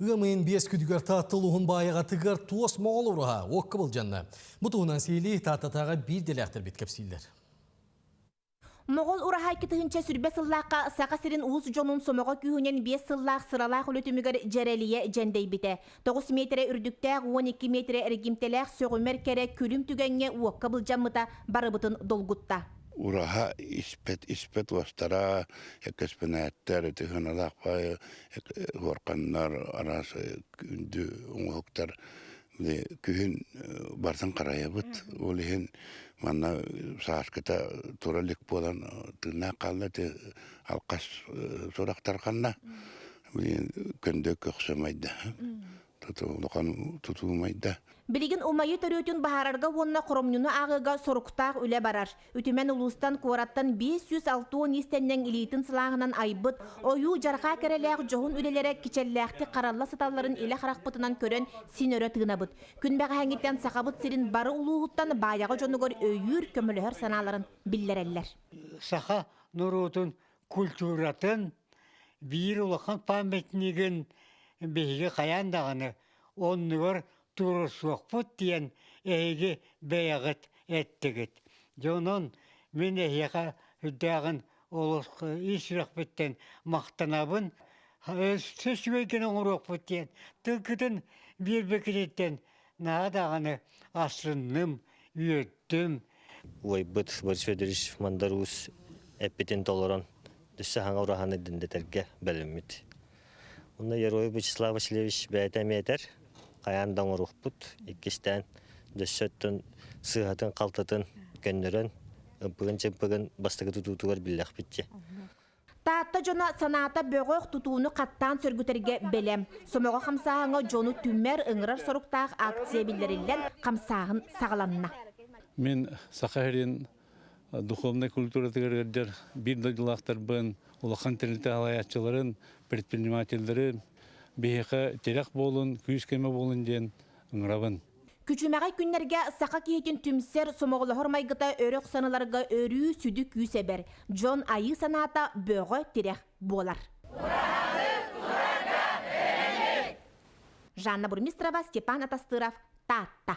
Ыам ыйын биэс күнүгэр Таатта улууһун Баайаҕатыгар туос моҕол ураһа уокка былдьанна. Бу туһунан сиһилии Тааттатааҕы биир дэлээхтэрбит кэпсииллэр. Моҕол ураһа 2020 сыллаахха Саха сирин уус дьонун сомоҕо күүһүнэн биэс сыллаах сыралаах үлэ түмүгэр дьэрэлийэ дьэндэйбитэ. Тоҕус миэтэрэ үрдүктээх, 12 миэтэрэ эргимтэлээх сөҕүмэр кэрэ күлүм түгэҥҥэ уокка былдьаммыта барыбытын долгутта. Ураһа испэт испэт уостара, экспонаттар, тыһыналаах хуорканнар, араас күндү оҥоһуктар күһүн барытын харайабыт. Ол иһин манна сааскыта тура илик буолан тыыннаах хаалла ити алхас сурах тарҕанна. Билигин көндө көхсөмөйдө. Улахан тутуумайда. Билигин умайыы төрүөтүн быһаарарга уонна хоромньуну ааҕыыга соруктаах үлэ барар. Үтүмэн улуустан, куораттан 560 иистэнньэҥ илиитин сылааһынан айбыт, ойуу-дьарҕаа кэрэлээх дьоһун үлэлэрэ кичэллээхтик харалла сыталларын илэ харахпытынан көрөн син өрө тыынабыт. Күн бэҕэһээҥҥиттэн Сахабыт сирин бары улууһуттан Баайаҕа дьонугар өйүүр, көмөлөһөр санааларын биллэрэллэр. Саха норуотун культуратын биир улахан памятнигын биһиги хайаан даҕаны оннугар туруорсуохпут диэн эһиги бэйэҕит эттигит. Дьэ онон мин эһиэхэ үрдээҕин олус ис сүрэхпиттэн махтанабын. Өссө үчүгэйгин оҥоруохпут диэн тылгытын биэрбиккититтэн наһаа даҕаны астынным, үөрдүм. Убайбыт Борис Федорович Мандар Уус эппитин толорон, өссө саҥа ураһаны дэндэтэргэ бэлэммит. Онно Яроев Вячеслав Васильевич бэйэтэ эмиэ этэр, хайаан да оҥоруохпут, иккистээн дөссө өттүн сыыһатын-халтытын көннөрөн, ымпыгын-чымпыгын бастакы тутуутугар биллэхпит дии. Таатта дьоно санаата бөҕөх тутууну хаттаан сөргүтэргэ бэлэм. Сомоҕо хамсааһыҥҥа дьону түмэр, ыҥырар соруктаах акция биллэриллэн, хамсааһын саҕаланна. Мин Саха сирин духовнай культуратыгар ыалдьар биир дойдулаахтарбын, улахан тэрилтэ салайааччыларын, предпринимателлэри биһиэхэ тирэх буолун, күүс-көмө буолун диэн ыҥырабын. Күчүмэҕэй күннэргэ саха киһитин түмсэр, сомоҕолоһор майгыта өрө охсонолорго өрүү сүдү күүс эбэр, дьон айыы санаата бөҕө тирэх буолар. Жанна Бурмистрова, Степан Атастыров, Таатта.